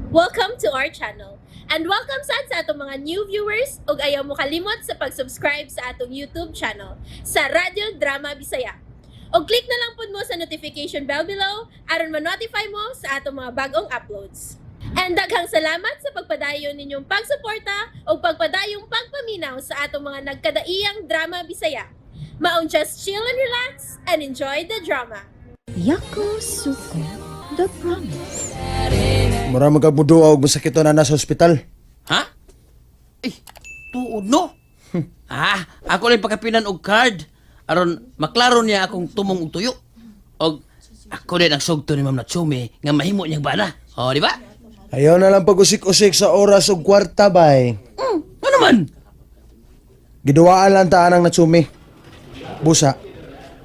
Welcome to our channel. And welcome sad sa atong mga new viewers ug ayaw mo kalimot sa pag-subscribe sa atong YouTube channel sa Radyo Drama Bisaya. Og click na lang pud mo sa notification bell below aron ma-notify mo sa atong mga bagong uploads. And daghang salamat sa pagpadayon ninyong pagsuporta ug pagpadayong pagpaminaw sa atong mga nagkadaiyang drama Bisaya. Maong just chill and relax and enjoy the drama. Yakusoku, The Promise. Mura magkabuduwa og masakito na nasa ospital. Ha? Eh, tuod no? Ah, ako lang pagkapinan og card. Aron maklaro niya akong tumong og tuyo. Og ako din ang sugto ni Ma'am Natsumi nga mahimo niyang bana. O, di ba? Ayaw na lang pag-usik-usik sa oras og kwarta, bay. Ano man? Giduwaan lang taan ang Natsumi. Busa,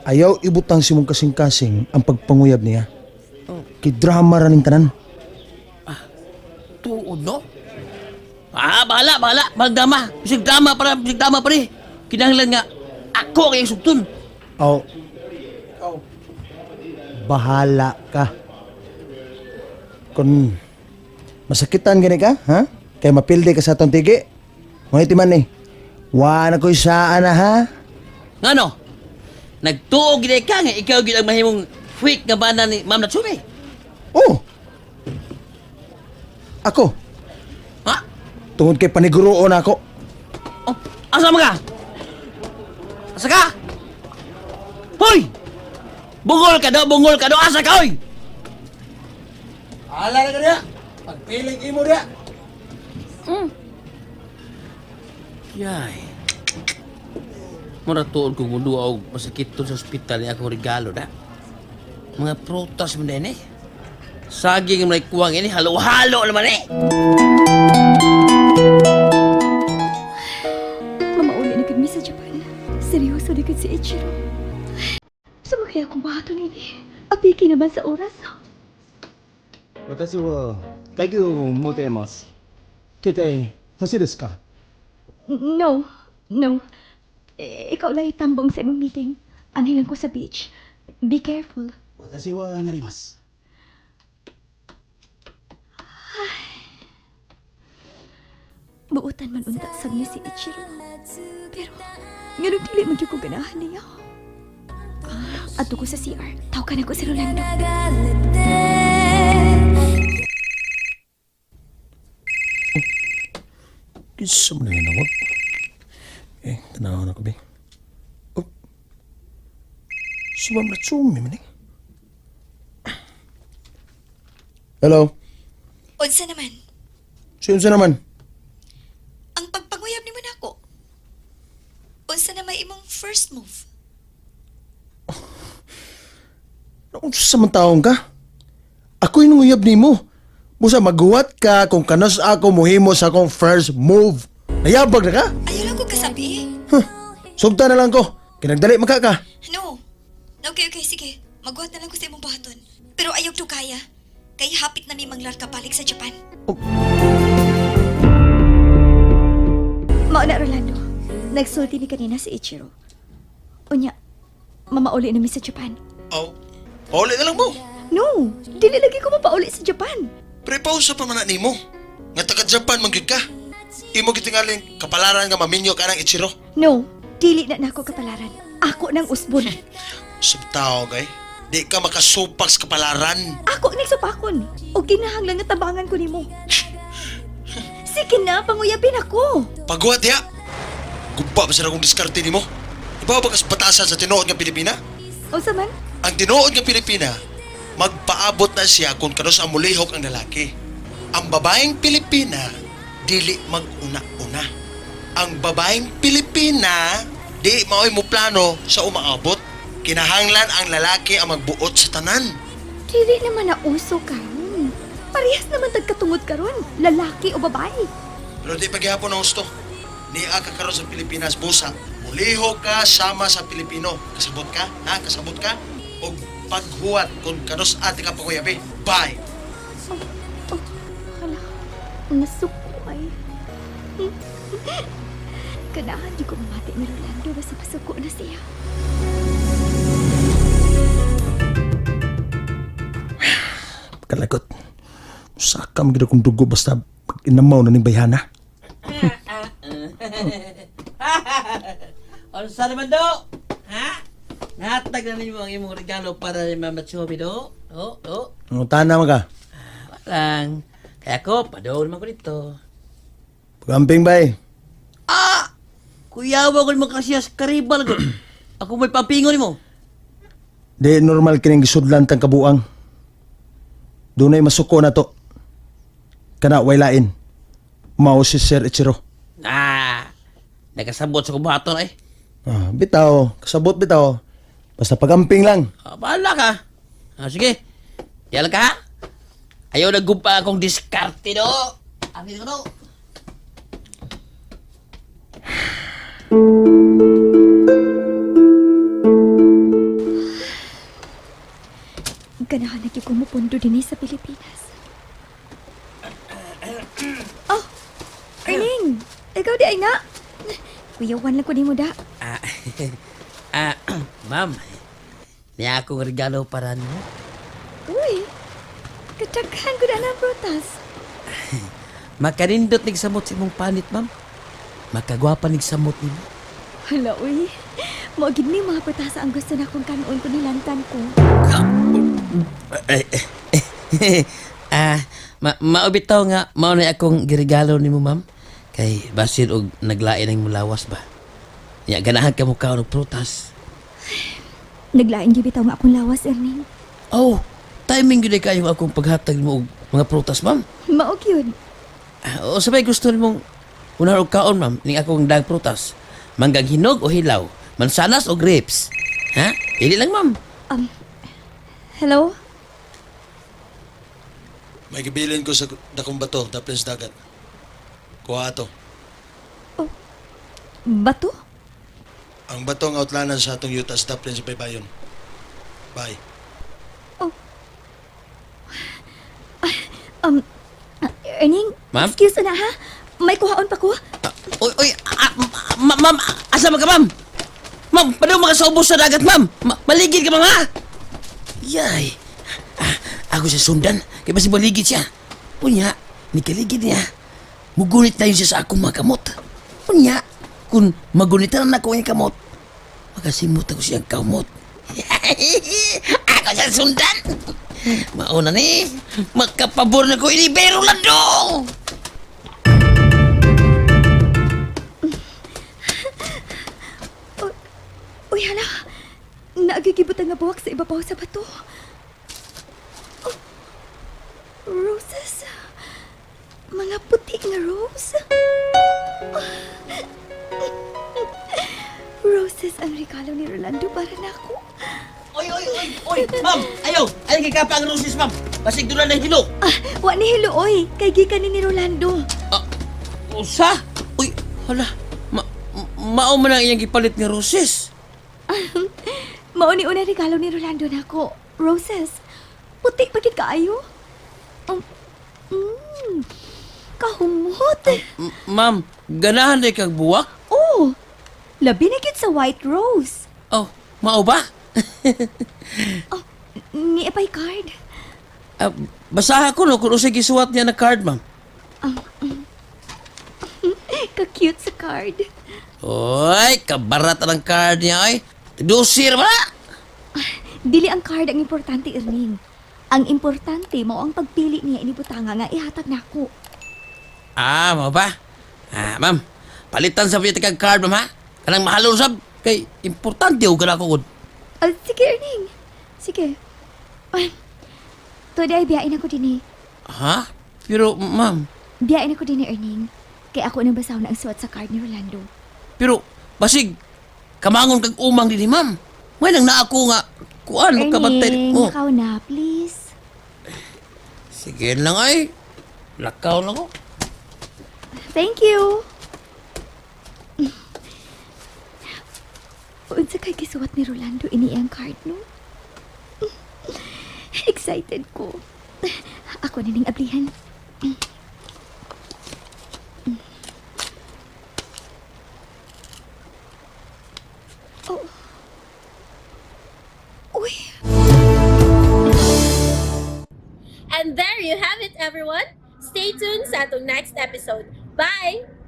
ayaw ibutang si mong kasing-kasing ang pagpanguyab niya. Kidrama ra ning tanan. Tuod no? Ah, bahala, bahala. Magdama. Bisig drama para, bisig drama pre. Kinahanglan nga ako kay sugton. Aw. Bahala ka. Kung masakitan gani ka, ha? Kay mapildi ka sa atong tigi. Ngunit man eh. Wa na ko'y saan na, ha? Ngano? Nagtuo gid ka nga ikaw gid ang mahimong freak nga bana ni Ma'am Natsumi. Oh! Ako, Ha? tungod kay paniguroon ako. Oh, asa man ka? Asa ka? Hoy! Bungol ka do, asa ka, hoy! Ala na ka niya! Pagpiling imo niya! Yay. Mura tuod kong muduha og masakit to sa ospital ni akong regalo da. Mga prutas man din eh. Saging may kuwang ini, halo-halo naman eh. Mamauli na gud mi sa Japan. Seryoso na gud si Ichiro. Sa so, kaya akong bahaton ini? Apiki naman sa oras. 私は大工を持っています。携帯欲しいですか？ No, no. Eh, ikaw lang itambong sa imong meeting. Ano lang ko sa beach. Be careful. 私はなります。 Buutan man unta sa niya si Ichiro. Pero, nganong dili man gyud ko ganahan niya. Ah, adto ko sa CR. Tawgan ako si Rolando. Kinsa man na nawag? Eh, tanaw na ko, be. Oh. Si Ma'am Natsumi man eh. Hello? Unsa naman? Si unsa naman? Ang pagpanguyab nimo nako. Unsa na may imong first move? Unsa man taong ka? Ako'y nanguyab nimo. Busa maghuwat ka kung kanos ako muhimo sa akong first move. Nayabag na ka? Ayaw lang ko kasabi. Huh. Sugta na lang ko. Kinagdali maka ka. No. Okay, sige. Maghuhat na lang ko sa imong buhaton. Pero ayaw to kaya. Kay hapit na mi manglar ka balik sa Japan. Oh. Mao na, Rolando. Nagsulti ni kanina si Ichiro. Unya, mamauli na mi sa Japan. Oh. Pauli na lang mo. No, dili lagi ko mapauli sa Japan. Pero pausa pa man na nimo. Nga taga Japan man gyud ka. Imo gitingaling kapalaran nga maminyo ka ng Ichiro. No, dili na nako kapalaran. Ako nang usbon. Subtao kay. Di ka makasupak sa kapalaran. Ako ang nagsupakon. O kinahanglan nga tabangan ko nimo. Sige na, panguyapin ako. Paghuwat diha. Guba ba sa akong diskarte nimo? Ibaw ba kas batasan sa tinuod nga Pilipina? Unsa man? Ang tinuod nga Pilipina, magpaabot na siya kung kanus ang mulihok ang lalaki. Ang babaeng Pilipina, dili mag-una-una. Ang babaeng Pilipina, di maoy mo plano sa umaabot. Kinahanglan ang lalaki ang magbuot sa tanan. Dili naman na uso karon. Parehas naman tagkatungod karon, lalaki o babae. Pero di paghihapon ang gusto. Niya ka karon sa Pilipinas, busa. Muliho ka sama sa Pilipino. Kasabot ka? Ha? Kasabot ka? O paghuwat kung kanus ate ka pakuyabi. Bye! Oh, hala, nasuko ay. Kanahan di ko mamati ni Rolando basta masuko na siya. Kalagot. Saka man gid akong dugo basta pag inamaw na ning bayhana. Unsa naman do? Ha? Nahatag na ninyo ang imong regalo para ni Ma'am Natsumi do? Oh, oh. Ang tana man ka. Walang. Kaya ako, padol man ko dito. Pagamping bay. Ah! Kuyawa ko naman kasi sa karibal ko. Ako may pampingon nimo. Di normal kining gisudlan tang kabuang. Dunay masuko na to. Kana way lain. Mao si Sir Ichiro. Ah! Nakasabot sa kubaton ay. Ah, bitaw, kasabot bitaw. Basta pagamping lang. Ah, bahala ka. Ah, sige. Yan lang ka ha. Ayaw nagumpa akong diskarte do. Amin ko do. Ganahan na gyud ko mupundo dinhi sa Pilipinas. Oh, Erling! Ikaw di ay na. Kuyawan lang ko nimo da. Ah, ah, ma'am. Niya akong regalo para nimo. Uy, kadaghan ko na ng prutas. Makanindot nig samot sa imong panit, ma'am. Makagwapa nig samot nimo. Hala, uy. Mao gid ni mga prutas ang gusto na kong kanon ko nilantan ko. Ah, maubitaw nga mao na akong giregalo nimo, ma'am. Kay basin og naglain ang mulawas ba. Ya ganahan ka mo kaon og prutas. Naglain gyud bitaw nga akong lawas, Erning. Oh, timing gyud kayo akong paghatag nimo og mga prutas, ma'am. Mao gyud. Ah, o sabay gusto nimong unar og kaon, ma'am, ning akong daang prutas. Manggang hinog o hilaw, mansanas o grapes. Ha? Pili lang, ma'am. Hello? May gibilin ko sa dakong bato, daplin sa dagat. Kuha ato. Bato? Ang bato ang outlanan sa atong yuta sa daplin sa baybayon. Bye. Um, Erning, Ma'am? excuse na ha. May kuhaon pa ko. Ah, oy, oy, ah, ma'am, asa man ka, ma'am? Ma'am, paano makasaubos sa dagat, ma'am? Maligid ka, ma'am, ha? Yay. Ah, ako siya sundan, kay basi maligid siya. Unya, nikaligid niya. Mugunit na yun siya sa akong mga kamot. Unya, kung magunitan na ako ang kamot, makasimot ako siyang kamot. Ako siya sundan. Mauna ni, makapabor na ko ini Bero Lando. Uy, hala. Naagigibot ang nga buwak sa ibabaw sa bato. Oh, roses. Mga puti nga rose. Roses ang regalo ni Rolando para nako. Oy, oy, oy, oy, ma'am, ayaw, ayaw kay kapa ang roses, ma'am. Basig doon na hilo. Ah, wa ni hilo oy, kay gikan ni Rolando. Ah, usa? Uy, hala, mao man ang iyang gipalit nga roses. Mao ni una regalo ni Rolando nako. Roses. Puti pa gid kaayo. Kahumot. Ma'am, ganahan na kag buwak? Oh, labi na gyud sa white rose. Oh, mao ba? Oh, ni pay card. Ah, basaha ko no kung usay gisuwat niya na card, ma'am. Ka-cute sa card. Oy, kabarat ang card niya, oy. Dosir ba? Dili ang card ang importante, Erning. Ang importante mao ang pagpili niya inibutanga nga ihatag nako. Ah, mao ba? Ah, ma'am, palitan sa piyete kag card, ma'am, ha? Kanang mahalon sab kay importante og kana ko gud. Ah, sige, Erning. Sige. Ay, today biyain ako dinhi. Ha? Pero, ma'am, Biyain ako dinhi, Erning. Kay ako nang basahon ang suwat sa card ni Rolando. Pero basig kamangon kag umang dinhi, ma'am. May nang naa ko nga kuan makabantay Erning, mo. lakaw na, please. Sige lang ay. Lakaw na ko. Thank you. Unsa kay gisuwat ni Rolando ini ang card no? Excited ko. Ako na ning ablihan. Oh. Uy. And there you have it, everyone. Stay tuned sa atong next episode. Bye!